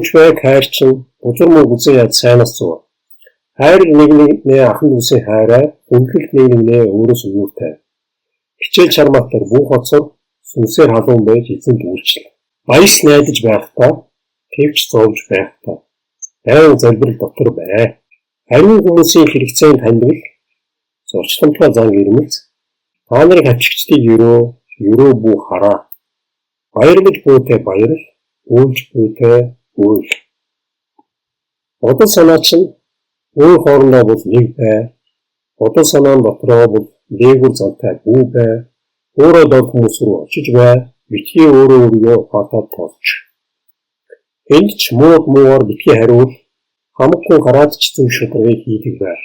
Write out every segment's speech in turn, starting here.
хуурамч бай хайрчин бузар муу үзэн яд сайнаас зур. Хайр нэг нэгнээ ахан дүүсийн хайраа, хүндлэл нэг нэгнээ өөрөөс өмнөтэй. Хичээл чармаатаар бүх хоцор сүнсээр халуун байж эзэнд үйлчлээ. Баяс найдаж байхдаа, тэвч зовж байхдаа байнга залбирал дотор бай. Ариун хүмүүсийн хэрэгцээнд хандвал зурчламтай зан ирмэлц. Та нарыг хавчигчдыг ерөө, ерөө бүү хараа. Баярлаж буутай баярл, уйлж буутай уйл. Бодол санаа чинь өөр хоорондоо бол нэг бай. Бодол санаа нь дотроо бол дээгүүр зантай бүү бай. Өөрөө дор хүмүүс рүү очиж бай. Битгий өөрөө өөрийгөө ухаатаа тоолж. Энд ч мууд муугаар битгий хариул. Хамаг хүн гараад ч зөв шударгыг хийдэг бай.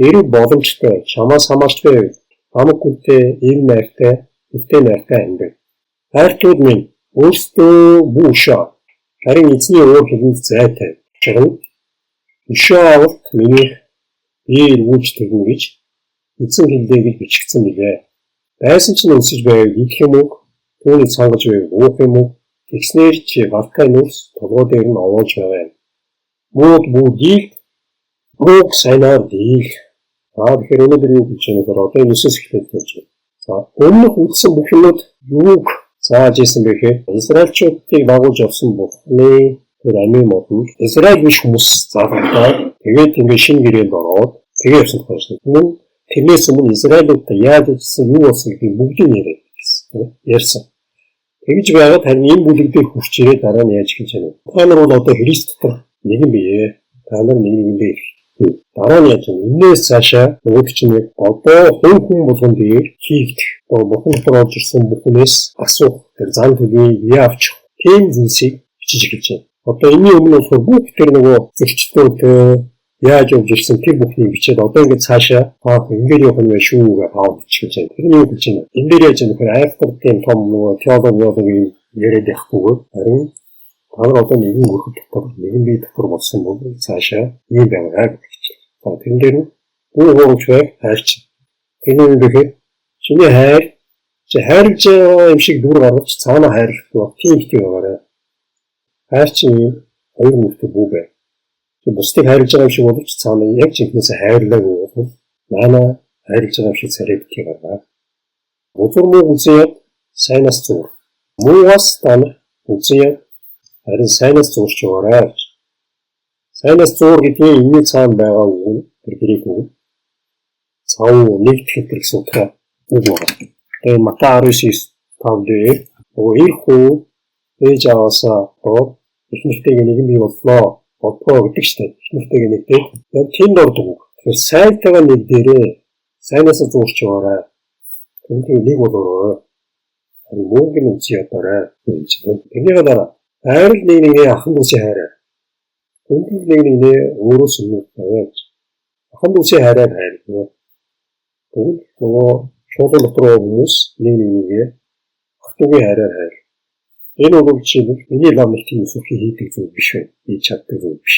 Эрэг боломжтой чамаас хамаарч байв. Хамаг хүнтэй эв найртай, эвтэй найртай амьдаг. Хайртууд минь өөрсдөө бүү өшөө. Харин эзний уур хилэнд зай тавь. Учир нь өшөө авалт минийх би эргүүлж тэгнэ гэж эзэн хэллээ гэж бичигдсэн билээ. Байсан чинь өсөж байвал идэх юм уу? Түүнийг цангаж байвал уух юм уу? Тэгснээр чи галтай нүрс толгой дээр нь овоолж байгаа юм. Мууд бүү дийл, мууг сайнаар дийл. За тэгэхээр өнөөдөр юу гэж байна гэхээр одоо 9-өөс эхлээд ярьж байна. За өмнөх үлдсэн бүх юмуд юуг зааж исэн бэ гэхээр Израильчуудыг дагуулж явсан Бурхны тэр амийн модон Израиль биш хүмүүс залгагдаад тэгээд ингээд шинэ гэрээнд ороод тэгээд явсан тухай байна. Мөн тэрнээс өмнө Израильудад яаж ажилласан, юу болсон гэдгийг бүгдийг яриад ярьсан. Тэгж байгаад харин энэ бүлэг дээр хүрч ирээд дараа нь яаж хэлж байна вэ? Та нар бол одоо Христ дотор нэгэн бие. Та нар нэг нэгэндээ дараа нь яаж вэ? Энээс цаашаа нөгөөд чинь яг одоо хувь хүн болгон дээр хийгдэх. Одоо бурхан дотор орж ирсэн бүх хүнээс асуух тэр зан төлөвийг бие авч тийм зүйлсийг бичиж эхэлж байна. Одоо энэний өмнө болохоор бүх тэр нөгөө зөрчилдөөнтэй яаж явж ирсэн тэр бүхнийг бичээд одоо ингээд цаашаа таах ингээд явах юм шүү гэж паул бичиж байна. Тэр нь юу гэж байна? Энэ дээр яаж юм гэхээр айхтар тийм том нөгөө теологи яриад явахгүйгээр харин та нар одоо нэгэн өрхөд дотор нэгэн бие дотор болсон бол цаашаа ийм байгаарай гэж хэлж байна. За тэрэн дээр нь бүү хуурамч бай хайрч. Тэр нь юу гэхээр чиний хайр чи хайрлаж байгаа юм шиг дүр гаргаж цаанаа хайрлахгүй бол тийм их байгаарай. Хайр чинь ийм хоёр мөртөө бүү бай. Чи бусдыг хайрлаж байгаа юм шиг боловч цаана яг жинхнээсээ хайрлаагүй бол наана хайрлаж байгаа юм шиг царай битгий гаргаа. Бузар муу үзэн яд сайнаас зур. Муугаас та нар үзэн яд харин сайнаас зурч яваарай гэж. Сайнаас зур гэдгийн энэний цаана байгаа үг нь тэр грек үг. Цав нэгдэх гэдэг гэсэн утга үг байна. Тэгээ Матай 19:5 дээр нөгөө эр хүү ээж аваасаа доод эхнэртэйгээ нэгэн бий боллоо бодгоо гэдэг чинь эхнэртэйгээ нэгдээд яг тэнд ордог үг. Тэгэхээр сайтайгаа нэгдээрээ сайнаасаа зурч яваарай. Тэнтэй нэг болоорой. Харин мөнгө нь үзье ядаарай гэж байна. Тэрнийхээ дараа хайр нэг нэгний ахан дүүсийн хайраа. Хүндлэл нэг нэгнээ өөрөөс өмнө тавиа гэж. Ахан дүүсийн хайраар хайрлаа. Тэгвэл нөгөө чуулган дотор хүмүүс нэг нэгнийгээ ах дүүгийн хайраар хайр. Энэ бол жишээлбэл миний лав нэг тийм сүхий хийдэг зүйл биш вэ? Хийж чаддаг зүйл биш.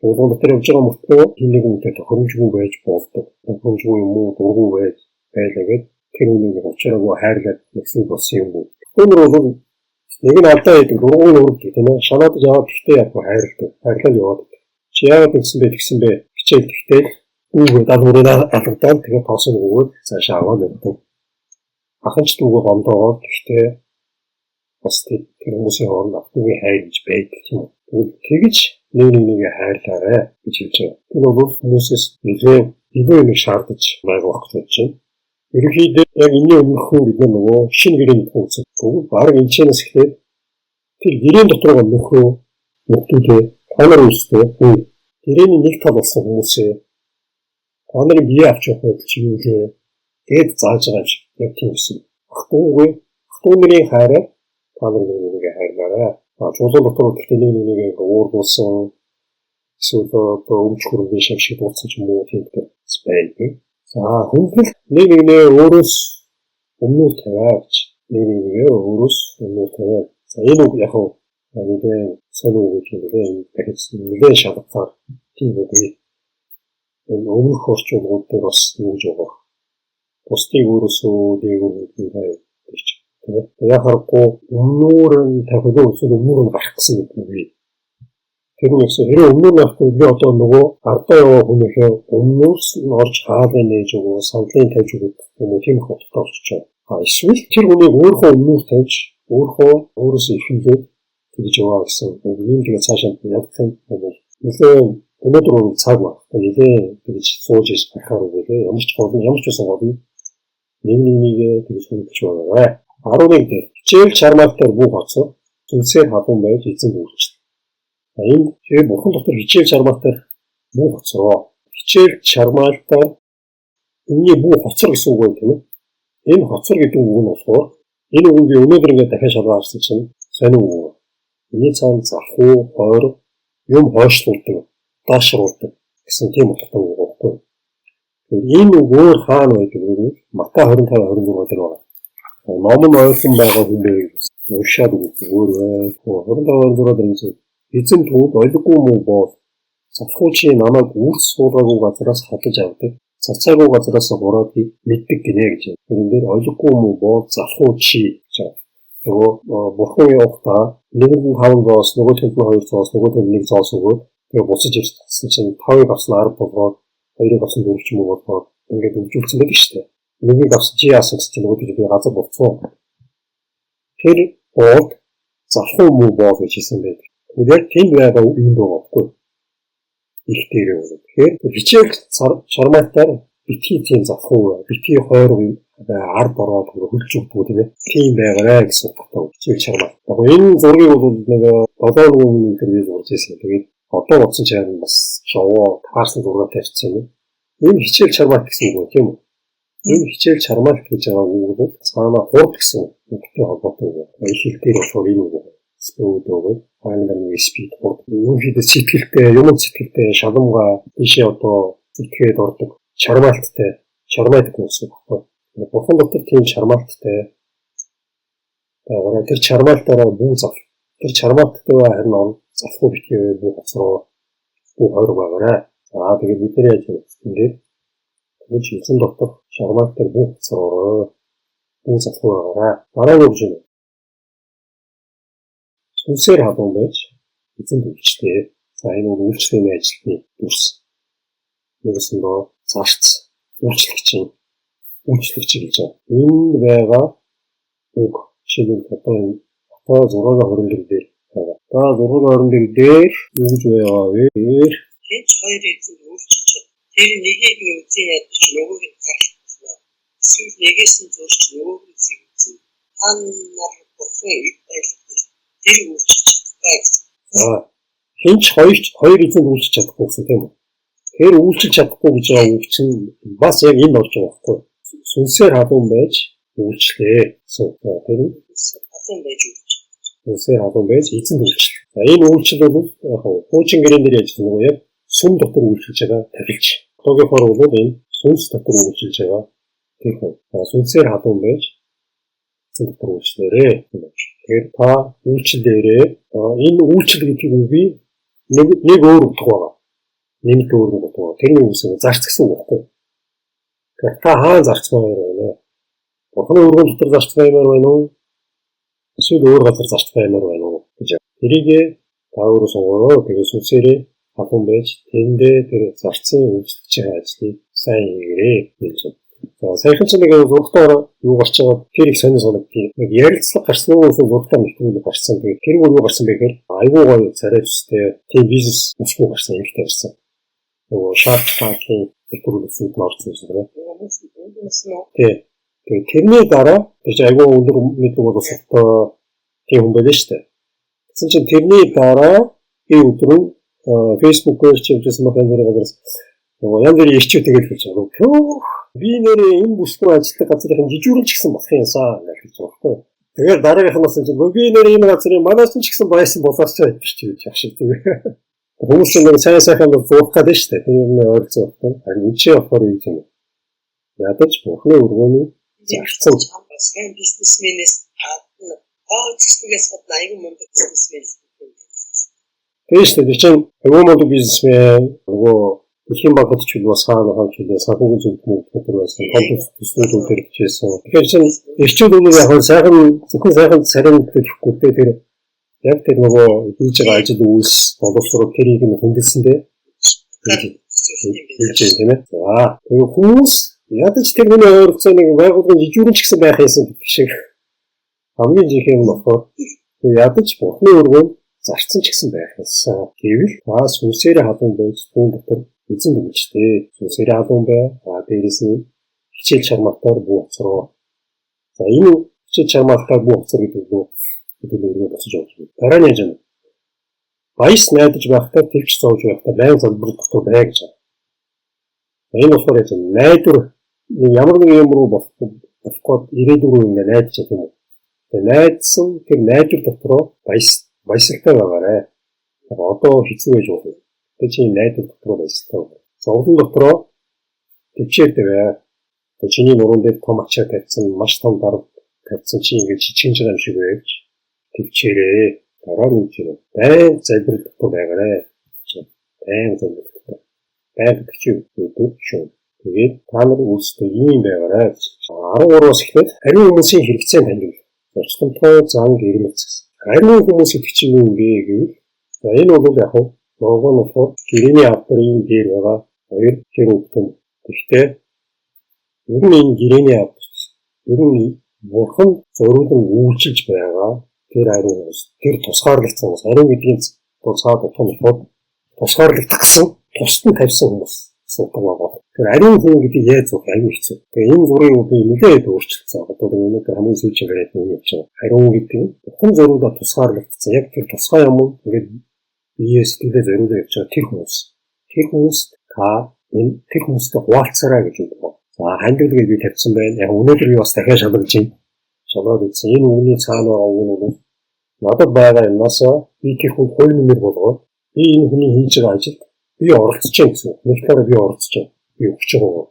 Чуулган дотор явж байгаа мөртлөө хин нэг хүнтэй тохиромжгүй байж болдог. Тохиромжгүй юм уу, дургүй байж байлаа гэд тэр хүнийг нэг учраагүй хайрлаад нэгсэн болсон юм уу? Өнөр бол нэг нь алдаа хийдэг, дургүй нь өргөдөг тийм ээ. Шанаад яваад гэхдээ яг хайрладаг. Хайрлаад яваад. Чи яагаад ингэсэн бэ тэгсэн бэ? Хичээл тэгтэл үүгээ дал бүрээ алгадаад тэгээ тоосон өгөөд цаашаа аваад явдаг. Ахан ч дүүгээ гомдоогоод гэхдээ бас тэр хүмүүсийн хооронд ах дүүгийн хайр гэж байдаг юм. Тэгвэл тэгж нэг нэг нэгээ хайрлаарай гэж хэлж байгаа. Энэ бол хүмүүсээс нэлээд илүү юм шаардаж байгаа байх гэж бодож байна. Ерөнхийдөө яг энэний өмнөхөн бид нар нөгөө шинэ гэрээний тухай үзсэн. Тэгвэл бараг энэ чэнэс эхлээд тэр гэрээн дотор байгаа нөхөө нөхдүүдээ та нар өөрсдөө гэрээний нэг тал болсон хүмүүсээ та нарын бие авч явах байдал чи юу лээ гэд зааж байгаа юм шиг яг тийм гэсэн. Ах дүүгүй ах дүү нарын хайраар та нар нэг нэгээ хайрлаарай. А чуулган дотор гэхдээ нэг нэгээ ингээ уурлуулсан эсвэл одоо өмч хөрөнгөний шав шиг дуудсан ч юм уу тийм байдаг. За хүндлэл нэг нэгнээ өөрөөс өмнө тавиа гэж. Нэг нэгнээ өөрөөс өмнө тавиа. За энэ үг яг нь нэлээд сонин үг гэж нэлээд дахиж нэлээд шалгахаар тийм үг. Энэ өмнөх орчуулгууд дээр бас юу гэж байгаа. Бусдыг өөрөөсөө дээгүүр гэдэг гэж. Тийм ээ. Яг харахгүй өмнөр нь тавих уу эсвэл өмнөр нь гарах гэсэн нэг үг. Тэр нь гэсэн хэрэг өмнө нь байхгүй би одоо нөгөө ардаа яваа хүнийхээ өмнөөс нь орж хаалыг нээж өгөө, сандлын тавьж өгөх юм уу, тийм их утгатай болчихж байгаа. А эсвэл тэр хүнийг өөрийнхөө өмнөөс тавьж, өөрийнхөө өөрөөсөө эхлээд тэгж яваа гэсэн. Ийм тэгээ цаашаа явах юм бол нэлээ өнөөдөр бол цаг байна. Нэлээ тэгж сууж иш гарахаар үгүй лээ. Ямар ч гол нь ямар ч байсан гол нь нэг нэгээ тэгж хүндэж байгаа. 11 дээр хичээл чармаалтаар бүх хоцор сүнсээр халуун байж эзэн үйлчлээ. Энэ тэр бурхан дотор хичээл чармаалтаар бүх хоцроо. Хичээл чармаалтаар энэний бүх хоцор гэсэн үг байна тийм үү? Энэ хоцор гэдэг үг нь болохоор энэ үг би өнөөдөр ингээд дахиад шалгаа харсан чинь сонин үг. Энэний цаана залхуу, хойр, юм хойшлуулдаг, даашруулдаг гэсэн тийм утгатай үг байхгүй. Тэгэхээр энэ үг өөр хаана байдаг вэ гэвэл Матай 25:26 дээр байна. Ном нь ойлгон байгаа хүн бэ уншаад үг өөр бай. 25:26 дээр ингэж эзэн түүнд ойлгогүй муу бол залхуу чи намайг үрс суулгаагүй газараас хадаж авдаг. Цацаагүй газараас хураадгийг мэддэг гинэ гэж. Энэ дээр ойлгогүй муу бол залхуу чи гэж. Нөгөө бурхан явахдаа нэгэнд нь 5 зоос, нөгөөх нь 2 зоос, нөгөөх нь 1 зоос өгөөд тэгээ буцаж ирсэн чинь 5-ыг авсан 10 болгоод 2-ыг авсан 4 ч юм уу болгоод ингээд өгжүүлсэн байдаг шүү дээ. Нэгийг авсан чи яасан гэсэн чинь нөгөөдөл би газар болцсон. Тэр бод залхуу муу бол гэж хэлсэн байдаг. Яг тэнд байгаа юм байгаа байхгүй. Их дээрээ өгнө. Тэгэхээр хичээл шармаатаар битгий тийм залхуу бай. Битгий хойр ард ороод хөлж өгдөг тийм ээ. Тийм байгаарэ гэсэн утгатай хичээл шармаат. Энэ зургийг бол нэг 7 нэг өмнө интервью зурж ирсэн. Тэгээд одоо бодсон ч харин бас жовоо таарсан зураг тавьчихсан юм. Энэ хичээл чармаат гэсэн үг үү тийм үү? Энэ хичээл чармаат гэж байгаа үг бол цаана хурд гэсэн үгтэй холбоотой үг. Их хэл дээр болохоор энэ үг. Speed үг. Англиар нэг speed хурд. Ерөнхийдөө сэтгэлтэй, юм сэтгэлтэй, шаламгаа тийшээ одоо зүтгээд ордог. Чармаалттай, чармаат гэсэн үг байхгүй. Бурхан дотор тийм чармаалттай байгаарай. Тэр чармаалтаараа бүү зав. Тэр чармаалттай харин он залхуу битгий бүү хоцроо бүү хойр байгаарай. За тэгээд бид нэр яаж вэ? Ингээд тэгж эзэн дотор чармаалт дээр бүү хоцроо бүү залхуу байгаарай. Дараагийн үг юм. Сүнсээр халуун байж эзэнд үйлчлээ. За энэ бол үйлчлэлийн ажилтны дүрс. Нэгсэндөө зарц үйлчлэгчийн үйлчлэгч гэж байна. Энэ байгаа үг жишээлбэл одоо энэ одоо 624 дээр байгаа. За 624 дээр юу гэж байгаа вэ? Хэн ч хоёр эзэнд үйлчилж чад. Тэр нэгийг нь үзэн ядаж нөгөөг нь таарлах. Эсвэл нэгээс нь зурч нөгөөг нь зэгцэн. Та нар бурхан эд баялаг тэр үйлчилж чадахгүй гэсэн. За хэн ч хоёр эзэнд үйлчилж чадахгүй гэсэн тийм үү? Тэр үйлчилж чадахгүй гэж байгаа үг чинь бас яг энд орж байгаа байхгүй юу? Сүнсээр халуун байж үйлчлээ гэсэн. Тэр нь халуун байж үйлчлээ. Сүнсээр халуун байж эзэнд үйлчлээ. За энэ үйлчлэл бол яг хуучин гэрээн дээр яаж нөгөө яг сүм дотор үйлчилж байгаа тахилч. Одоогийнхоор бол энэ сүнс дотор үйлчилж байгаа тэр хүн. Сүнсээр халуун байж эзэн дотор үйлчлээрээ. Тэгэхээр та үйлчлээрээ энэ үйлчлэл гэдэг үгийг нэг өөр утга байгаа. Нэмэлт өөр нэг утга байгаа. Тэрний үгс зарц гэсэн үг байхгүй. Тэгэхээр та хаана зарцмаар байна вэ? Бурхны өргөн дотор зарцмаар байна уу? Эсвэл өөр газар зарцмаар байна уу гэж. Тэрийг та өөрөө сонгороо. Тэгээ сүнсээрээ халуун байж тэндээ тэр зарцын үйлчлэж байгаа ажлыг сайн хийгээрэй гэж байна. За саяхан ч нэг зургатаар юу гарч байгаа тэр их сонин санагдгийг. Нэг ярилцлага гарсан уу зургатаар нэвтрүүлэг гарсан. Тэгээд тэр юу гарсан бэ гэхээр айгүй гоё царай төстэй тийм бизнес өсгөө гарсан юмтай гарсан. Нөгөө Shark Tank-ийн нэвтрүүлэг зүг нь орсон юм байна. Тий. Тэгээд тэрний дараа тэр чинь айгүй өндөр мэдлэг боловсролтой тийм хүн байлаа шүү дээ. Тэгсэн чинь тэрний дараа би өдөр нь Facebook-ээр ч явжсэн байх янз бүрийн газараас нөгөө янз бүрийн ирчүү тэгэл хэлж байгаа. Пөөх би нэрээ энэ бүсгүй ажилладаг газрын жижүүрэн ч гэсэн болох юмсан гэж хэлж байгаа байхгүй. Тэгээд дараагийнх нь бас чинь би нэрээ энэ газрын манайч ч гэсэн байсан болоосч байж чи гэж ах шиг тийм. Хүмүүс нэг сайн сайхан зурх гэдэг шүү дээ. Тэр юм ойролцоо байхгүй. Харин энэ чинь болохоор юу юм бэ? Ядаж бурхны өргөөний зарцсан сайн бизнесмэнээс гадна тоо үзэсгэлээс гадна айгүй мундаг бизнесмен юм. Тийм шүү дээ. Тэр чинь айгүй мундаг бизнесмен нөгөө дэлхийн банкд ч бас хаана хаана ч үлээ санхүүгийн зөвлөх мөнгө байсан. Том төслүүд удирдах байсан. Тэгэхээр чинь эрчүүд өнөр яг сайхан зөвхөн сайхан царай гэхгүй тэр Яг тэр нөгөө хийж байгаа ажил үйлс боловсрол тэрийг нь хүндэлсэн дээ. Хэлж байна тийм ээ. За тэгээ хүмүүс ядаж тэр хүний ойролцоо нэг байгууллагын жижүүрэн ч гэсэн байх юмсан гэх шиг хамгийн жинхэнэ юм болохоор ядаж Бурхны өргөөнд зарцсан ч гэсэн байх юмсан. Гэвэл та сүнсээрээ халуун байж түүн дотор эзэн дүгэлжтэй. Сүнсээрээ халуун бай. А дээрээс нь хичээл чармаалтаар бүү хоцроо. За энэ хичээл чармаалтаар бүү хоцор гэдэг нь гэдэг нэрээ босож авч байна. Дараа нь яаж вэ? Баяс найдаж байхдаа тэгж зовж байхдаа байн залбирал дотор бай гэж байна. Энэ болохоор яаж вэ? Найдвар ямар нэг юм руу болохгүй ирээдүйн рүү ингээ найдаж байгаа юм уу? Тэгээ найдсан тэр найдвар дотроо баясгалтай байгаарэ. Одоо хэцүү байж болох юм. Тэгээ чи найдвар дотроо баясгалтай байна. Зовлон дотроо төвчээртэй бай. Тэгээ чиний нуруунд дээр том ачаа тавьсан, маш том дарга тавьсан чи ингээ жижигэн байгаа юм шиг байж төвчээрээ. Дараа нь үгүй. Байн залбирал дотор байгаарэ. Байн залбирал дотор. Байн төвчээ гэдэг шүү. Тэгээд та нар өөрсдөө ийм байгаарэ гэж. 13-аас эхлээд ариун хүмүүсийн хэрэгцээ танил. Зурчламтай занг ирмэц гэсэн. Ариун хүмүүс гэдэг чинь юу юм бэ гэвэл за энэ бол яг нь лого нь болохоор гэрээний авдрын дээр байгаа хоёр херувтэн. Гэхдээ ер нь энэ гэрээний авдар ер нь Бурхан зориулан үйлчилж байгаа тэр ариун хүмүүс, тэр тусгаарлагдсан хүмүүс, ариун гэдгийн тусгаар утга нь болохоор тусгаарлагдах гэсэн тусад нь тавьсан хүмүүс суудаг байгаа. Тэр ариун хүн гэдэг яаж зурх аюу хэцүү. Тэгээ энэ зургийг би нэлээд өөрчилсөн. Одоо өнөөдөр хамгийн сүүлийн бариад нэг юм чинь ариун гэдэг нь бурхан зориулаад тусгаарлагдсан. Яг тэр тусгай юм ингээд бие сэтгэлээ зориулаад явж байгаа тэр хүмүүс. Тэр хүмүүст та энэ тэр хүмүүстэй хуваалцаарай гэж үг байна. За хандивлгээ би тавьсан байна. Яг өнөөдөр би бас дахиад шалгаж байна. Шалгаад үзсэн. Энэ үгний цаана байгаа үг нь бол надад байгаа юмнаас би тэр хүн хувь нэмэр болгоод би энэ хүний хийж байгаа ажилд би оролцож байна гэсэн. Нэг талаараа би оролцож байна. Би өгч байгаа.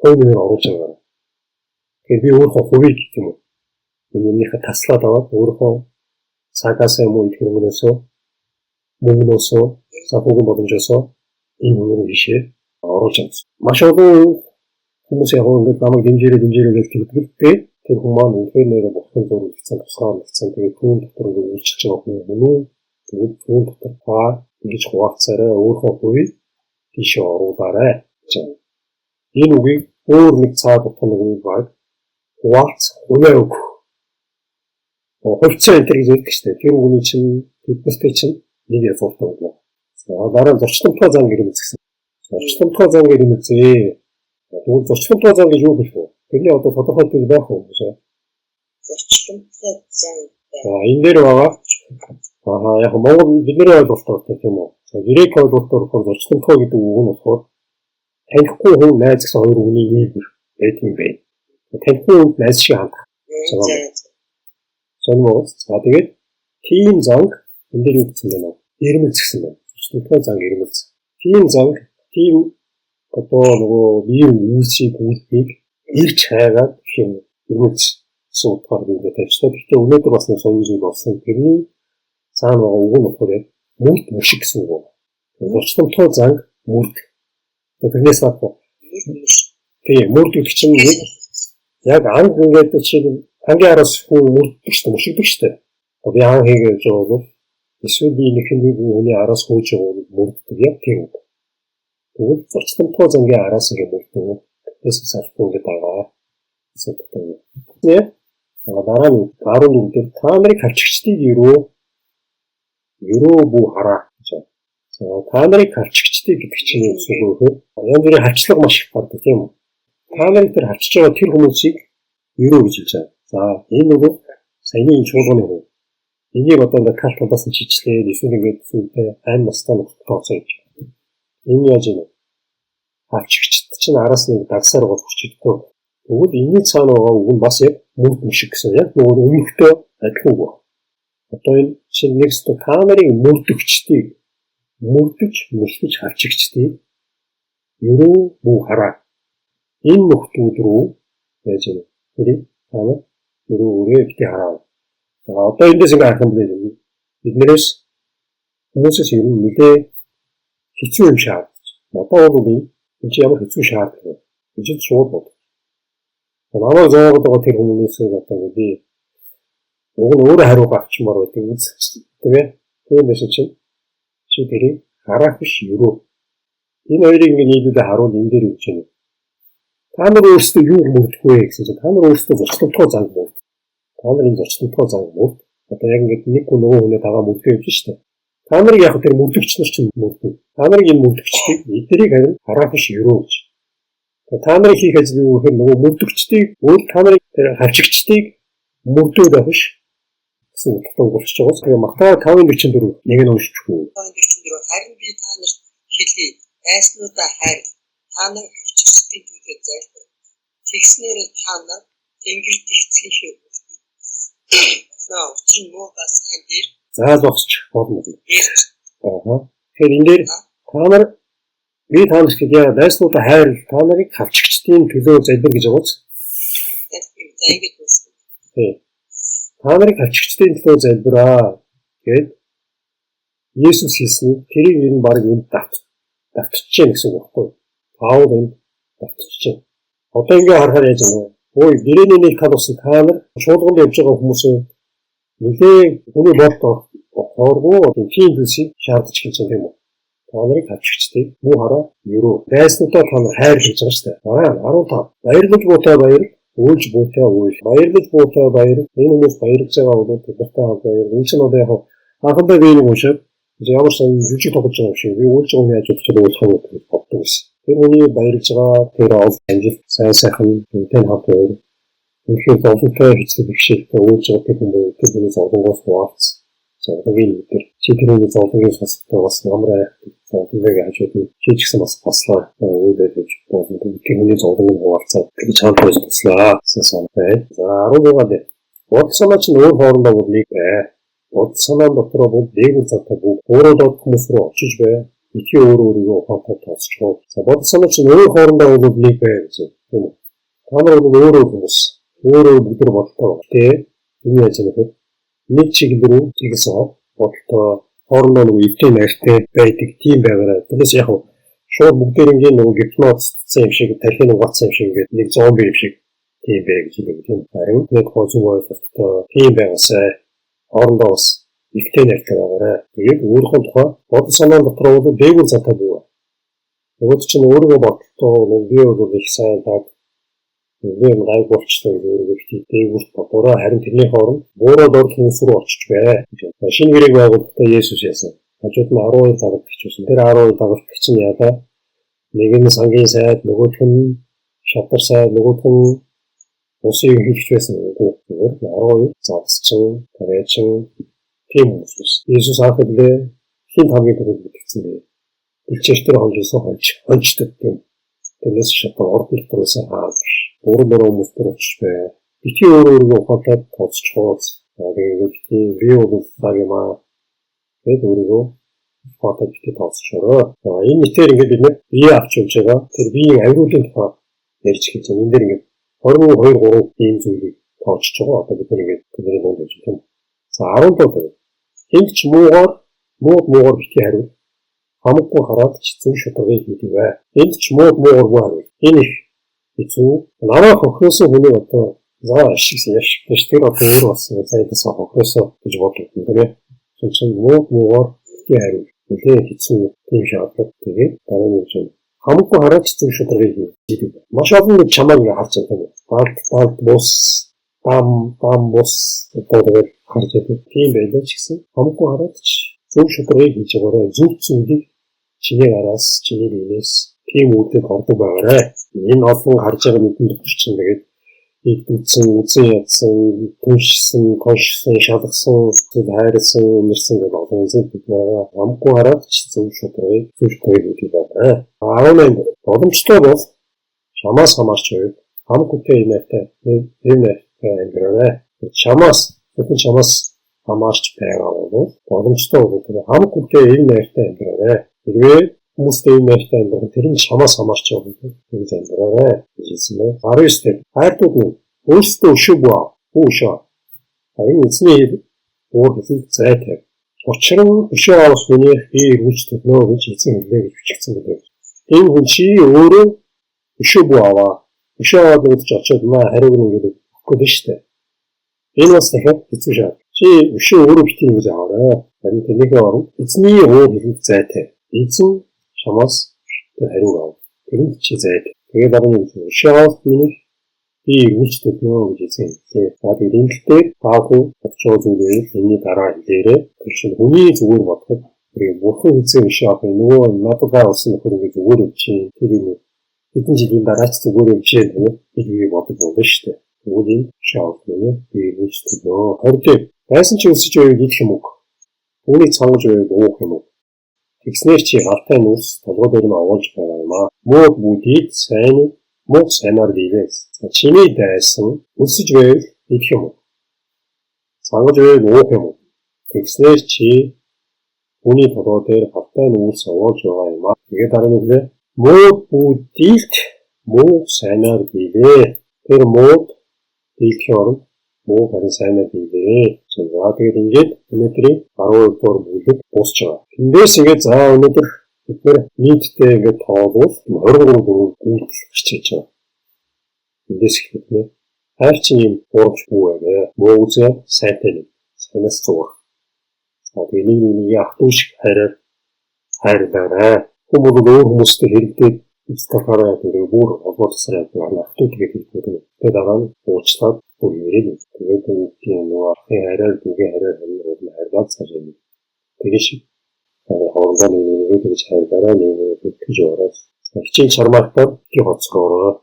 Хувь нэмэр оруулж байгаа. Тэгэхээр би өөрийнхөө хувийг гэх юм уу. Энэ юмныхаа таслаад аваад өөрийнхөө цагаас юм уу идэх хөрөнгөнөөсөө мөнгнөөсөө санхүүгийн боломжоосоо энэ хүн рүү хийшээ оруулж байгаа. Маш олон хүмүүс яг ингээд намайг дэмжээрэй гэж тэгдэг л дээ. Тэр хүн маань үнэхээр нэрээ бурхан зориулсан, тусгаарлагдсан. Тэгээд түүн дотор ингээд үйлчилж байгаа хүн мөн үү? Тэгвэл түүн дотор та ингэж хуваалцаарай, өөрийнхөө хувийг тийшээ оруулаарай гэж. Энэ үгийг өөр нэг цаад утга нэг үг баг хуваалц, хувиа өгөх. Хувьцаа энэ гэж ярьдаг шүү дээ. Тэр үгний чинь тэднэртэй чинь нэг язгууртай үг. За дараа нь зочдломтой зан гэрэмц гэсэн. Зочдломтой зан гэрэмцээ. Тэгвэл зочдломтой зан гэж юу гэх вэ? Тэрний одоо тодорхой зүйл байх уу гэж. Зочдломтой зан. За энэ дээр байгаа. Аа яг Монгол бидний ойлголтоор гэх юм уу. За грек ойлголтоор болохоор зочдломтой гэдэг үг нь болохоор танихгүй хүн найз гэсэн хоёр үгний нийлбэр байдаг юм байна. Танихгүй хүнд найз шиг хандах. Сонирмол. За тэгээд тийм занг энэ дээр юу гэсэн бэ нөө? Ирмэлц гэсэн байна. Зочдломтой занг ирмэлц. Тийм занг, тийм одоо нөгөө биеийн үйлсийг үйлдэлийг ирж хайгаад гэх юм ирмэлц гэсэн утгаар би ингээд тавьчихлаа. Гэхдээ өнөөдөр бас нэг сонир зүйл болсон. Тэрний цаана байгаа үг нь болохоор яг мөрд мөшиг гэсэн үг байна. Зочдломтой занг мөрд. Тэрнээс гадна тийм мөрд гэдэг чинь яг анг ингээд жишээ нь ангийн араас хүн мөрддөг шүү дээ, мөшигдөг шүү дээ. Би ан хийгээ гэж байгаа бол эсвэл би нэг хүний араас хөөж байгаа бол мөрддөг яг тийм үг. Тэгвэл зочдломтой зангийн араас ингээд мөрддөг. Тэрнээс салахгүй ингээд байгаа. Эсвэл дараа нь 14 дээр та нарыг хавчигчдыг ерөө бүү хараа гэж байна. За та нарыг хавчигчдыг гэдэг чинь юу гэсэн үг вэ? Янз бүрийн хавчлага маш их гардаг тийм үү? Та нарыг тэр хавчиж байгаа тэр хүмүүсийг ерөө гэж хэлж байгаа. За энэ нөгөө саяны энэ чуулганы хүн. Энийг одоо ингээд тал талаас нь чичлээд эсвэл ингээд сүнтэй айн настай нөхдөд тооцоо гэж. Энэ яаж юм бэ? Хавчигчд чинь араас нэг дагсаар гол хүчихгүй. Тэгвэл энэний цаана байгаа үг нь бас яг мөрд мөшиг гэсэн. Яг нөгөө өмнөхтэй адилхан үг байна. Одоо энэ чинь нэг өстө та нарыг мөрдөгчдийг мөрдөж мөшгөж хавчигчдыг ерөө бүү хараа. Энэ нөхдүүд рүү яаж юм бэ? Тэрийг та нар ерөө өрөө бити хараа. За одоо эндээс ингээ харах юм бол биднээс хүмүүсээс ер нь нэлээ хэцүү юм шаардаж. Одоо бол энэ чи ямар хэцүү шаардлага вэ? Энэ чинь шууд бод. Намайг зоогоод байгаа тэр хүмүүсээ одоо би Уг нь өөрөө хариугаа авчмаар байдаг үз тийм ээ. Тийм байсан чинь чи тэрийг хараах биш өрөө. Энэ хоёрыг ингэ нийлүүлээ харуул энэ дээр юу гэж байна. Та нар өөрсдөө юу мөрдөх вэ гэсэн чинь та нар өөрсдөө зочлогдохоо занг мөрд. Та нар энэ зочлогдохоо занг мөрд. Одоо яг ингэ нэг хүн нөгөө хүнээ дагаа мөрдөө явж штэ. Та нарыг яг тэр мөрдөгч нар чинь мөрдөн. Та нарыг энэ мөрдөгчдийг эднэрийг харин хараах биш өрөө гэж. Та нарын хийх ажил юу гэхээр нөгөө мөрдөгчдийг өөр та нарыг тэр хавчигчдыг мөрдөөд байх биш гэсэн утгатай үг болчихж байгаа. Тэгээ Матай 5:44 нэг нь уншчихгүй. 5:44 харин би та нарт хэлье. Дайснуудаа хайр. Та нар хавчигчдын төлөө залбир. Тэгснээр та нар тэнгэр дэх эцгийнхээ хүүхдүүд болно. Учир нь муу ба сайн дээр За зогсч болно. ирж Аа. Тэгэхээр энэ дээр та нар би та нарт хэлье. Дайснуудаа хайр. Та нарыг хавчигчдын төлөө залбир гэж байгаа биз? За ингэж дуусна. Тий. Та нарыг хавчигчдын төлөө залбираа гэд Есүс хэлсэн. Тэрийг ер нь баг энд давтчихжээ гэсэн үг байхгүй юу? Паул энд давтчихжээ. Одоо ингээ харахаар яаж юм бэ? Ой, гэрээний нэг тал усан та нар чуулганд явж байгаа хүмүүсээ нэлээ хүний болд хооргүй тийм зүйлсийг шаардаж гэж юм уу? Та нарыг хавчигчдыг муу хараа өрөө. Дайснуудаа та нар хайр гэж байгаа шүү дээ. Дараа нь 15. Баярлаж буутай баяр, уйлж буутай уйл. Баярлаж буутай баяр. Энэ хүмүүс баярлж байгаа бол тэднэртэй хамт баяр. Энэ чинь одоо яг анхандаа би нэг уншаад ямар сайн жүжиг тоглож байгаа юм шиг би уйлж байгаа хүн яаж бодож уулах юм гэж боддог байсан. Тэр хүний баярлж байгаа тэр ол амжилт сайн сайхан тэнтэй хамт баяр. Үнэхээр зовлонтой хэцүү бэрхшээлтэй уйлж байгаа тэр хүн буюу тэр хүний зовлонгоос хуваалц. Зовлонгийн нүдээр чи тэр хүний зовлонгийн сонсохдоо бас ямар айхтар зовлонгийг хажууд нь чи ч гэсэн бас баслаа уйлаад гэж бодсон. Тэр хүний зовлонгийг хуваалцаад тэр чамд байж туслаа гэсэн санаа байна. За 16 дээр бодол санаа чинь өөр хоорондоо бол нэг бай. Бодол санаа дотроо бол дээгүүр завтай бүх өөрөө доод хүмүүс рүү очиж бай. Битгий өөрөө өөрийгөө ухаантай тооцчоо. За бодол санаа чинь өөр хоорондоо бол нэг бай гэж тийм үү. Та нар бол өөр өөр хүмүүс. Өөр өөр бүгд бодолтой байна. Тэ энэ яаж юм бэ? Нэг чиглэл рүү чиглэсэн бодолтой хоорондоо нэг эвтэй найртай байдаг тийм байгаарай. Тэрнээс яг шууд бүгдээрингийн нөгөө гипноцсон юм шиг тархины угаацсан юм шиг ингээд нэг зомби юм шиг тийм бай гэж хэлдэг тийм. Харин нэг хоо зөв ойлголттой тийм байгаасай. Хоорондоо бас эвтэй найртай байгаарай. Тэгээд өөрийнхөө тухай бодол санаа дотор бол дээгүүр завтай бүү. Нөгөөд чинь өөрийгөө бодолтой бол би бол их сайн даг би юм гайг болчлоо гэж өөрийгөө битгий дээгүүрт бодороо харин тэрний хооронд буураад орох хүмүүс рүү очиж бай. Шинэ гэрээг байгуулахдаа Есүс яасан. Хажууд нь 12 дагалдагч байсан. Тэр 12 дагалдагч нь яалаа. Нэг нь сангийн сайд, нөгөөх нь шатар сайд, нөгөөх нь улсын ерөнхийлөгч байсан үгүй. Зүгээр 12 загасчин, тариачин тийм хүмүүс байсан. Есүс анх ирлээ хинт хамгийн түрүүнд бэлтгэсэн бэ? Элчээр тэр хонжсон хонж, хонждог юм. Тэрнээс шатар ордон дотор байсан хаан биш. Буруу буруу хүмүүс төр очиж бай. Битгий өөрөө өөрийгөө ухаантай тооцчхоо. Тэгээд битгий би бол баг юм аа. Тэгээд өөрийгөө ухаантай битгий тооцчоорой. Энэ мэтээр ингээд бид нэр бие авч явж байгаа. Тэр биеийн авируулын тухай ярьж эхэлж байна. Энэ дээр ингээд 22 3 ийм зүйлийг тоочж байгаа. Одоо бид нар ингээд тэдний дунд явж байна. За 17 дээр энд ч муугаар мууд муугаар битгий хариу. Хамаагүй хараад ч зөв шударгыг хийдэг бай. Энд ч мууд муугаар бүү хариу. Энэ их хэцүү. Намаа хохиросон хүнийг одоо за ашиг яш тэр одоо өөр болсон гэж зайлсаа хохиросон гэж боддог юм тийм ээ. Тэр чинь мууд муугаар битгий хариу. Нэлээ хэцүү тийм шаардлага. Тэгээд дараа нь юм хамаагүй хараад ч зөв шударгыг хийдэг. Маш олон нэг чамааг ингэ харж байгаа юм. Далд далд бус дам дам бус одоо тэгээд харж байдаг. Тийм байлаа ч гэсэн хамаагүй хараад ч зөв шударгыг хийж байгаарай. Зөв зүйлийг чиний араас чиний биенээс тийм үйлдэл ордог байгаарай. Энэ олон харж байгаа нүдэн дотор чинь тэгээд идвүцэн, үзэн ядсан, түншсэн, хошсон, шалгасан, зүйл хайрлсан, инэрсэн гэдэг олон зүйл бид байгаа. Хамаагүй хараад ч зөв шударгыг зөв шударгыг хийдэг байна. 18 боломжтой бол чамаас хамаарч байв. Хамаагүй энэ найртай, энэ найртай амьдраарай. Чамаас, зөвхөн чамаас хамаарч байгаа бол боломжтой бол тэр хамаагүй энэ найртай амьдраарай. Хэрвээ хүмүүстэй энэ найртай амьдрах тэр нь чамаас хамаарч байгаа бол тэгж амьдраарай гэж хэлсэн байна. 19 дээр хайртууд нь өөрсдөө өшөөг бүү. Өшөө. Энэ эзний уур хэлэн зай тавь. Учир нь өшөө авах хүнийх би эргүүлж төлнө гэж эзэн хэллээ гэж бичигдсэн байлээ. Энэ хүн чи өөрөө өшөө бүү аваа. Өшөө аваад өгч очиод маа хариуг нь ингээд өгөхгүй биш үү? Энэ бас дахиад хэцүү шаардлага. Чи өшөө өөрөө битгий ингэж аваарай. Харин тэрнийхээ оронд эзний уур хэлэх зайтай. Эзэн чамаас тэр хариуг ав. Тэрэнд чи зайтай. Тэгээд дараа нь өшөө авах минь би эргүүлж төлнө гэж эзэн хэллээ. За тэгээд энэ тал дээр таахгүй бодож байгаа зүйлээ энэний дараа хэлээрээ. Тэр чинь хүний зүгээр бодоход тэр бурхан хэзээ өшөө авах юм нөгөө надад болсон нөхөр ингэ зүгээр юм чи тэр юм хэдэн жилийн дараа ч зүгээр юм чи гэх гэж би бодож болно шүү дээ. Тэгвэл энэ өшөө авах минь би эргүүлж төлнө. 20 Байсан чи өсөж байвал идэх юм уу? Үүнийг цангаж байвал уух юм уу? Тэгснээр чи галтай нүрс толгой дээр нь овоолж байгаа юм аа. Мууд бүгдийг сайн муу сайнаар биелээ. Чиний дайсан өсөж байвал идэх юм уу? Цангаж байвал уух юм уу? Тэгснээр чи үүний толгой дээр галтай нүрс овоолж байгаа юм аа. Тэгээд дараа нь үлээ. Мууд бүгдийг муу сайнаар биелээ. Тэр мууд дийлэхийн оронд муу харин сайнаар биелээ. За тэгээд ингээд өнөөдрийн 12 дугаар бүлэг дуусч байгаа. Эндээс ингээд за өнөөдөр бид нэр нийтдээ ингээд тоолвол 23 дөрөв гүйцэл гарч иж байгаа. Эндээс эхлэх нэ. Хайр чинь юм урамч бүү байгаа. Муу үзээ сайтай нэг. Сайнаас зур. За тэгээд нэг нэгийг ах дүү шиг хайраар хайрлаарай. Хүн бол өөр хүмүүстэй хэрэгдээд эц талаараа тэгээд бүр холбоо тасраа яадаг. Ах дүү тэгээд хэлдэг. Тэгээд дараа нь уучлаад бүр яриад. Тэгээд тийм нөгөө ахын хайраар дүүгийн хайраар харин уул нь хайрлаад цаашаа юм. Тэгээд шиг хоорондоо нэг нэгээ тэгж хайрлаарай, нэг нэгээ бэлтгэж яваарай. Хичээл чармаалтаар бити хоцроорой.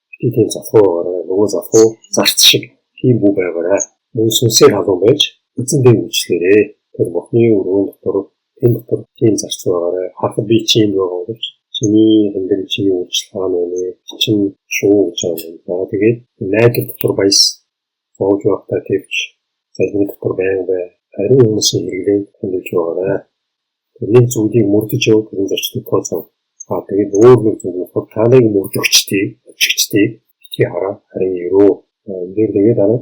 Бити тийм залхуу байгаарай. Нөгөө залхуу зарц шиг тийм бүү байгаарай. Мөн сүнсээр халуун байж эзэн дээр үйлчлээрэй. Тэр Бурхны өргөн дотор тэн дотор тийм зарц байгаарай. Харахад би чи юм байгаа боловч чиний амьдрал чиний үйлчлэл хаана байна вэ? Чин шуу гэж байгаа юм. За тэгээд найдвар дотор баяс зовж байхдаа твч залбирал дотор байн бай. Ариун хүмүүсийн хэрэглээнд тэмдэглэж байгаарай. Нэг зүйлийг мөрдөж яв гэн зочдод тооцоо. А тэгээд өөр нэг зүйл болохоор та нарыг мөрдөгчдийг, өчигчдийг битгий хараа харин өрөө. Энэ дээр тэгээд дараа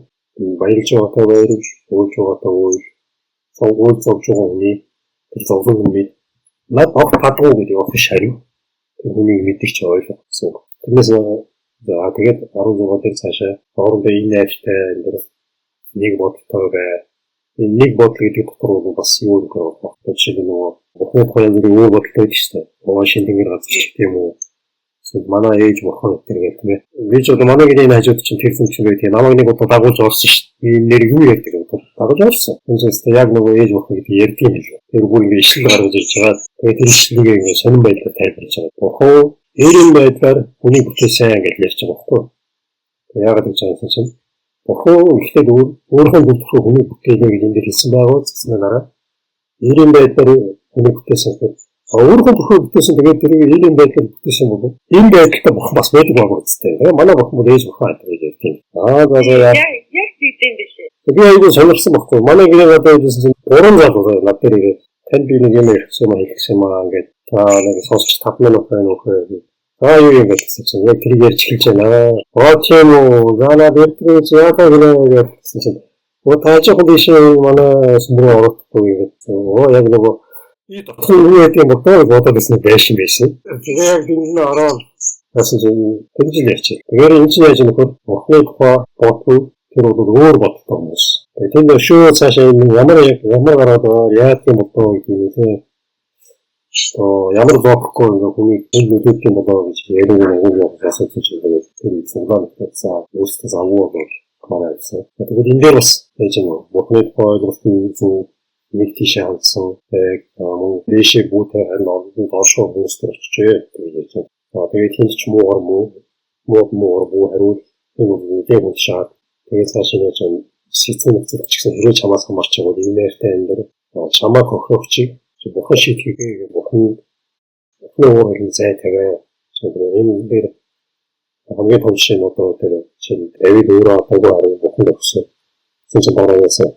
баярлж байгаатай баярлж, ууж байгаатай ууж, зовгуул зовж байгаа хүний тэр зовлон нь бид над огт падгуу гэдэг явах биш хариу. Тэр хүнийг мэддэг ч ойлгох гэсэн үг. Тэрнээс за тэгээд 16 дээр цаашаа хоорондоо энэ найртай амьдрал нэг бодолтой бай. Энэ нэг бодол гэдэг дотор бол бас юу юм бэ? Жишээ нь нөгөө Бурхны тухай янз бүрийн өөр бодолтой байдаг шүү дээ. Овоо шин тэнгэр газар ч гэх юм уу. Эсвэл манай ээж бурхан гэдэг гэх тийм ээ. Би ч одоо манай гэрийн хажууд чинь тэр хүн чинь байдаг. Намайг нэг удаа дагуулж орсон шүү дээ. Би нэр юу ярьдаг юм бэ? Дагуулж орсон. Энд чинь яг нөгөө ээж бурхан гэдэг ярьдаг юм билээ. Тэр бүр ингэ ишлэл гаргаж ирж байгаа. Тэгээд тэр ишлэлийг ингэ сонин байдлаар тайлбарлаж байгаа. Бурхан өөрийн байдлаар хүний бүтээсэн гэж ярьж байгаа байхгүй юу? Яагаад гэж байгаа юм чинь Бурхан эхлээд өөрийнхөө бүртгэх хүний бүтээлээ гэж энэ дээр хэлсэн байгаа. Зэснээр дараа өөрийн байдлаар хүний бүтээсэн гэхээр өөрийнхөө бүрхөө бүтээсэн тэгээд тэрийг өөрийн байдлаар бүтээсэн бол энэ байдалтай бурхан бас байдаг байгаа үстэй. Тэгээ манай бурхан бол ээж бурхан гэдэг ярьдаг юм. Аа за за яа. Яг тийм биш ээ. Би айгүй сонирхсан байхгүй. Манай гэрээ одоо хэлсэн чинь гурван залуу над дээр ирээд танд би нэг юм ярих юм хэлэх юм аа ингээд та нэг сонсч 5 минут байна уу хөө. Аа юу юм бэ гэсэн чинь яг тэрийг ярьж эхэлж байна. Аа тийм үү. За над ярьдаг чи яагаад гинэ гэсэн чинь Оо та жоохон тийш манай сүмрөө орохгүй гэдэг. Оо яг нөгөө и дотор юу яадаг юм бэ бодоод байсан байшин байсан. Тэгээ яг тэнд нь ороод байсан чинь тэгж л ярьчих. Тэгэхээр энэ чинь яаж нөхөр Бурхны тухай бодгүй тэр бол өөр бодолтой хүмүүс. Тэгээ тэнд шүү цаашаа энэ ямар яг ямар гараад байгаа яадаг юм болоо гэдэг юм те. Одоо ямар логикгүй ингээ хүнийг энэ нөлөөлөх юм болоо гэж яриаг нэг юм асууж байгаа. Тэр цуглаа нэгтсэн өөрсдөө завгүй бол манай гэсэн. Тэгвэл энэ дээр бас яаж юм бэ? Бурхны тухай ойлголтын зөв нэг тийшээ хандсан яг мөн дээшээ бүүтэй харин олон доошоо хүмүүс төр очижээ гэж ярьж байна. Тэгээд тэнд ч муугар муу муу муугар бүү хариул энэ бол нэлээд хүн шаад. Тэгээд цаашаа яаж юм сэцэн нөхцөл ч гэсэн хэрвээ чамаас хамаарч байгаа бол энэ нэртэй амьдрал чамааг хохирогчийг бурхан шийдэхийг бурхан бурхны уур хэлэн зай тавиа. Энэ дээр хамгийн том жишээ нь одоо тэр чинь Давид өөрөө алаагүй харин бурхан өгсөн. Тэгсэн чинь дараа яасан.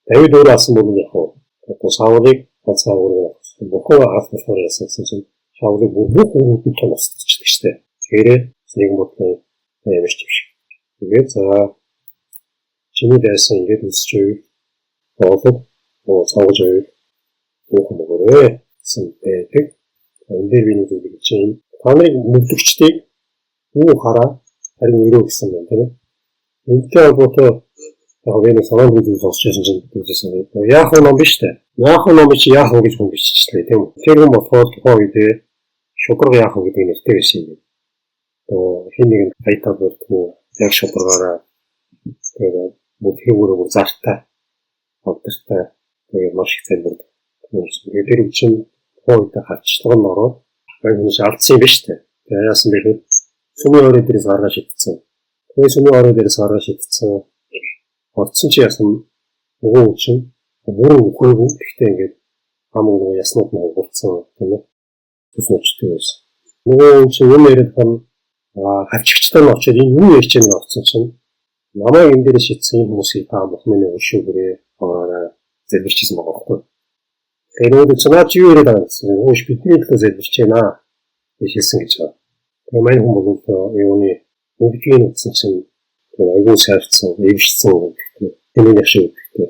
Давид өөрөө алсан бол яг уу одоо Саулыг ганцхан өөрөөр авсан. Бурхан алах болохоор яасан гэсэн чинь Саулыг бүх хүүхдүүд нь устгацдаг шүү дээ. Тэгэхээр нэг бодлоо ямарч юм шиг. Тэгээд за чиний дайсан ингээд үсч байвал боолог муу цаавж байвал буухан өгөөрэй гэсэн байдаг. Энэ дээр би нэг зүйлийг чинь та нарыг мөрдөгчдийг үү хараа харин өрөө гэсэн байна тийм ээ. Энэтэй холбоотой Яг би нэг санаанд үзэл сонсч байсан чинь тэгжсэн. Яах вэ ном биш үү? Яах вэ ном чи яах вэ гэж хүн биччихлээ тийм үү? Тэр хүн болохоор тухайн үедээ шударга яах вэ гэдэг нэртэй байсан юм. Одоо хин нэгэн хайтаа болтгоо яг шударгаараа тэгээд бүр тэрүүгээр бүр зартай алдартай тэгээд маш их залбирдаг. Тэгээд тэр чинь тухайн үедээ хавчлага нь ороод баян хүмүүс алдсан юм биш үү? Тэгээд яасан бэ гэхээр сүмийн орой дээрээс гаргаа шидсэн. Тэгээд сүмийн орой дээрээс гаргаа шидсэн. Орцсон чи яасан нөгөө хүн чинь бүрэн үхээгүй. Гэхдээ ингээд хамаг нөгөө яснууд нь хугацсан тийм ээ. Төс мөчтэй байсан. Нөгөө хүн чинь юм яриад хан хавчигчтай нь очиод энэ юу ярьж байгааг авсан чинь намайг энэ дээр шидсэн энэ хүмүүсийг та бүхэн өшөөгөрөө аваарай залбирчсэн байгаа байхгүй. Тэгээд нөгөө чинь наа чи юу яриад байгаа гэсэн. Өөш бидний төлөө залбирч байна гэж хэлсэн гэж байгаа. Тэгээд мань хүн бол юуны бүгдийг утсан чинь тэгээд айгүй сайрцсан, эвшсэн гэдэгтэй. Тэрний яшиг гэдэгтэй.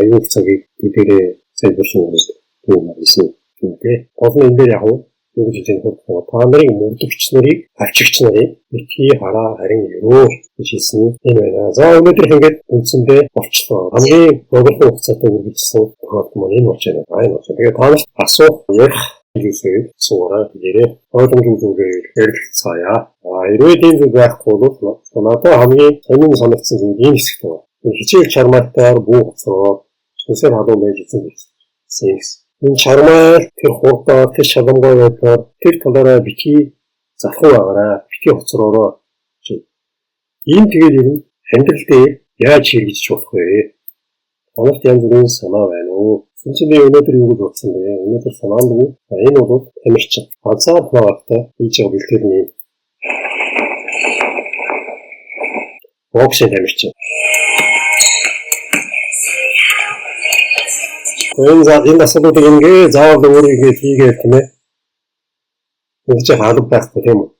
Айгүй цагийг бидэрээ залбирсан гэдэг юм байсан юм дээ. Гол нь энэ дээр яг юу гэж хэлж байгаа вэ? Та нарыг мөрдөгч нарыг, авчигч нарыг битгий хараа харин өрөө гэж хэлсэн энэ байна. За өнөөдөр ингээд үндсэндээ болчлоо. Хамгийн богино хугацаатай үргэлжлсэн тохиолдол маань энэ болж байна. Энэ болж. Тэгээд та нарт асуух, ярих зүйлсийг суугаа хэлээрэй. Ойлгомжгүй зүйлээр ярилцгаая. Хэрвээ тийм зүйл байхгүй бол надад хамгийн сонин санагдсан зүйл ийм хэсэгт байна. Хичээл чармаалтаар бүү хоцроо сүнсээр халуун байж эзэн гэсэн. Энэ чармаал тэр хурдаар тэр шалангуй байдлаар тэр талаараа битгий залхуу байгаарай. Битгий хоцроороо. Ийм тэгээд ер нь амьдрал дээр яаж хэрэгжиж болох вэ? Танарт янз бүрийн санаа байна уу? Энд чинь би өнөөдөр юу гэж бодсон бэ? Өнөөдөр санаандгүй. Энэ бол тамирчин. Ганцаар хаваартай хийж байгаа бэлтгэл нь юм. Боксын тамирчин. Энэ асуудлыг ингээ заавал өөрийгөө хийгээд тийм ээ. Нэг чи халав байхгүй тийм үү?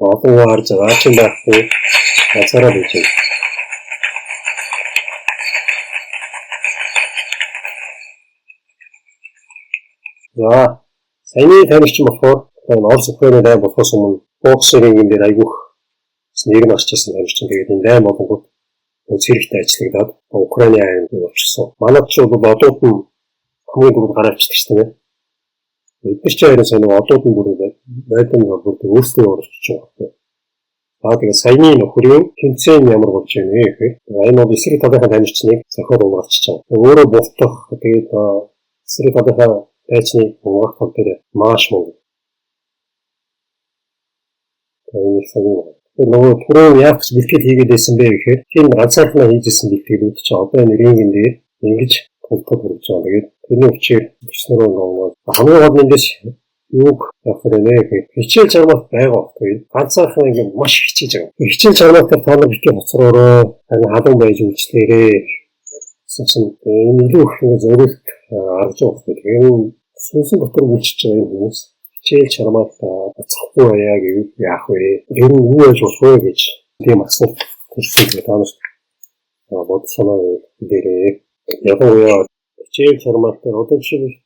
Олон хүн харж байгаа ч юм байхгүй. Ганцаараа хийж байна. За, саяны тамирчин болохоор энэ Орос Украины дайн болохоос өмнө боксерийн рингэн дээр айгүйх нэр нь гарч ирсэн тамирчин. Тэгээд энэ дайн болонгууд цэрэгтэй ажиллагдаад Украины аймаг явчихсан. Манайд ч бол одууд нь хамгийн түрүүнд гараа авчдаг тийм ээ. Бид нар ч хоёроос нэг одууд нь бүр байдсан бол бүр өөрсдөө орчиж байгаа байхгүй. За тэгээд саяны нөхрийн тэмцээн ямар болж байна вэ гэхээр энэ бол эсрэг талынхаа тамирчныг зохиол унгаалчихж байгаа. Өөрөө бултах тэгээд эсрэг талынхаа дайчныг унгаах тал дээр маш мундаг. Энэ их сонин байна. Нөгөө түрүүн яах гэж бэлтгэл хийгээд байсан бэ гэхээр тийм ганцаархнаа хийж исэн бэлтгэлүүд чинь одоо энэ рингэн дээр ингэж тултал хүрэж байгаа. Тэгээд тэрний хүчээр төснөрөө ингээд хамгийн гол нь эндээс юуг явах вэ гэхээр хичээл чармаат байгаа байхгүй. Ганцаархнаа ингээд маш хичээж байгаа. Хичээл чармаатаар та нар битгий хоцроороо харин халуун байж үйлчлээрээ гэсэн чинь энэ илүү их ингээд зориулт аргаж байгаа байхгүй. Тэгээд энэ сүнсэн дотор үйлчилж байгаа юм хүмүүс хичээл чармаат буцахгүй байя гэвэл яах вэ? Тэр нь юу байж болох вэ гэж тийм асуулт төрсөн. Тэгээд та нарт бодол санаа дээрээ ялангуяа хичээл чармаалтаар одоо жишээлбэл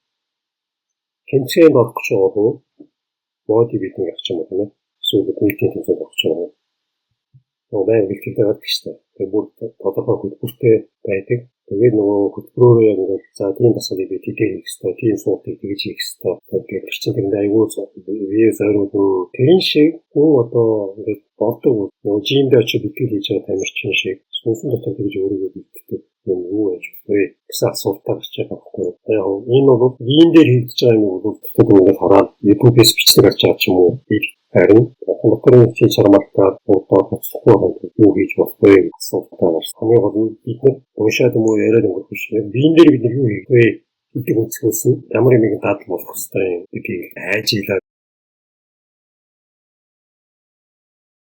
тэмцээнд орох гэж байгаа хүн боди билдинг авч юм уу тийм ээ? Эсвэл гүйтийн тэмцээнд орох гэж байгаа хүн. Нөгөө байнга бэлтгэлтэй гардаг шүү дээ. Тэгээд бүр тодорхой хөтөлбөртэй байдаг. Тэгээд нөгөө хөтөлбөрөөрөө яг ингээд за тийм дасгалыг би тэдээ хийх ёстой, тийм суултыг тэгж хийх ёстой гэдэг чинь тэрэнд айгүй бие зориулсан. Тэрэн шиг хүн одоо ингээд болдог нөгөө жимдээ очиж бэлтгэл хийж байгаа тамирчин шиг сүнсэн дотор тэгж өөрийгөө бэлтдэг юм юу байж болох вэ гэсэн асуултаа гарч байгаа байхгүй. Яг энэ бол биеийн дээр хийгдэж байгаа юм бол тэгэхэд ингээд хараад YouTube-ээс бичлэг гарч байгаа ч юм уу. Харин дотор нь хичээл чармаалтаар удаад хоцрохгүй байгаа юу хийж болох вэ гэсэн асуултаа гарсан. Хамгийн гол нь бид нар уншаад юм уу яриад өнгөрөх биш. Яг биеийн дээр бид нар юу хийх вэ гэдэг өнцгөөс нь ямар нэгэн дадал болох ёстой юм гэдгийг айж илаа.